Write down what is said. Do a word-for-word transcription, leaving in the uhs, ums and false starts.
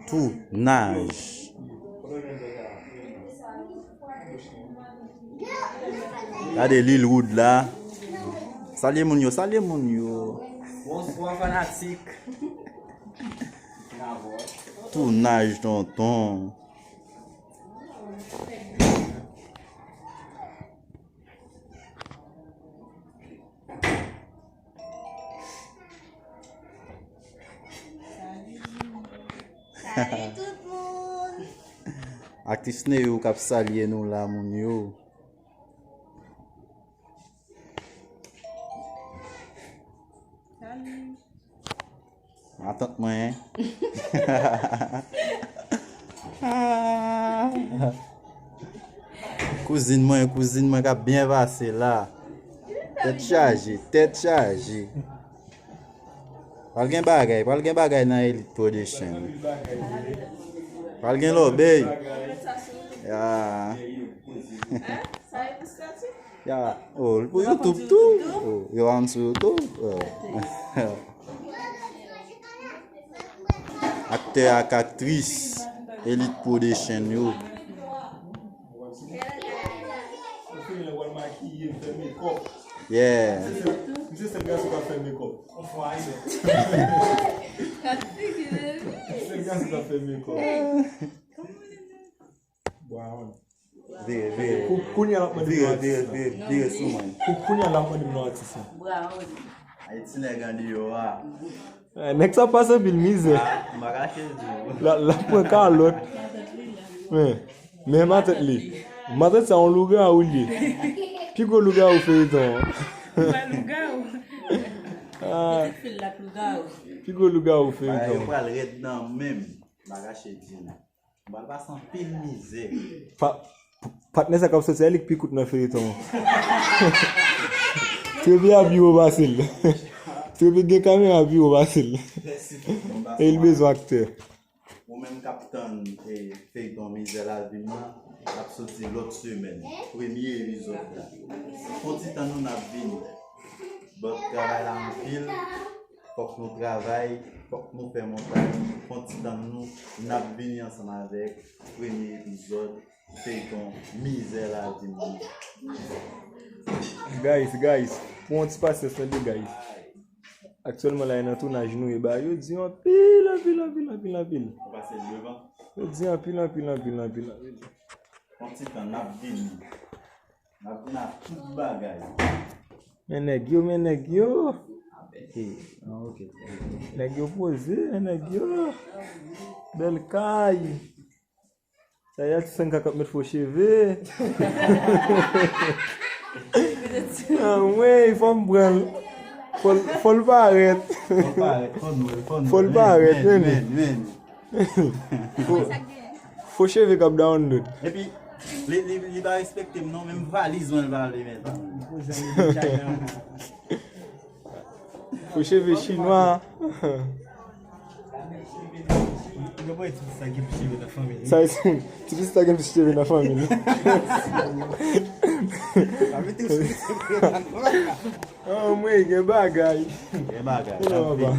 Tounaj. Gade Lil Wood la. Salye moun yo, salye moun yo. Bonswa fanatik. Tounaj tonton. Salut tout moun. Aktris Neyou k ap salye nou la, moun yo. Salut. Matant mwen. Kouzin mwen, kouzin mwen k ap byen pase la. Tèt chaje, tèt chaje. Pral gen bagay, pral gen bagay nan Elite Production. Pral gen lòbèy. Ya. Ya, oh, li pou YouTube tou. Oh, yo an sou YouTube. Oh. Aktè ak aktris Elite Production yo. Yeah. Misye sèl gason k ap fè mekòp. Sèl gason k ap fè mekòp. Brown. Vire, vire. Kou-, kounye a l ap mande m yon atis la. Vire, vire, vire sou mwen. Kou-, kounye a l ap mande m yon atis la. Ayiti nèg andeyò a. Eh, nèg sa pase anpil mizè. Ah, m pa kache di w. La, la pran kalòt. Men, men matant li. Matant sa yon lougawou li ye. Pi gwo lougawou feyiton an. Lougawou. Ah. Pi gwo lougawou feyiton an. Bagay yo pral rèd nan menm. M pa kache di w. M pral pase anpil mizè. Pa, patnè sa k ap soti a, li k pi kout nan feyiton an. Trevi a pi wo pase l. Trevi gen kamera pi wo pase l. E l bezwen aktè. Ou menm k ap tann, eh, feyiton Mizè Lavi m nan, l ap soti lòt semèn. Premye epizòd la. Fon ti tann nou n ap vini. But travay la anpil. Fòk nou travay, fòk nou fè montaj. Fon ti tann nou, n ap vini ansanm avèk premye epizòd feyton Mizè Lavi m nan. Guys, guys, pran yon ti pasyans tande, guys. Aktyèlman la, e nan tounaj nou ye, ba, yo di anpil, anpil, anpil, anpil, anpil. Ou pase l devan? Yo di anpil, anpil, anpil, anpil, anpil. Fon ti tann, n ap vini. N ap vin ak tout bagay. Men nèg yo, men nèg yo. Hey, ah, ok. Nèg yo poze, men nèg yo. Bèl kay. Sa y a ti san kaka met fo cheve. Anmwey, fò m pran l. Fò l, fò l parèt. Fò l parèt, fò nou, fò nou. Fò l parèt, men, men, men. Fo, fo cheve k ap download. Epi, li, li, li pa respekte m non, menm valiz mwen li pa vle met. Fo cheve chinwa. Yo pa ti sa gen plis cheve nan fanmi li. Sa, ti plis sa gen plis cheve nan fanmi li. Anmwey, gen bagay. Gen bagay. Kounye a, papa.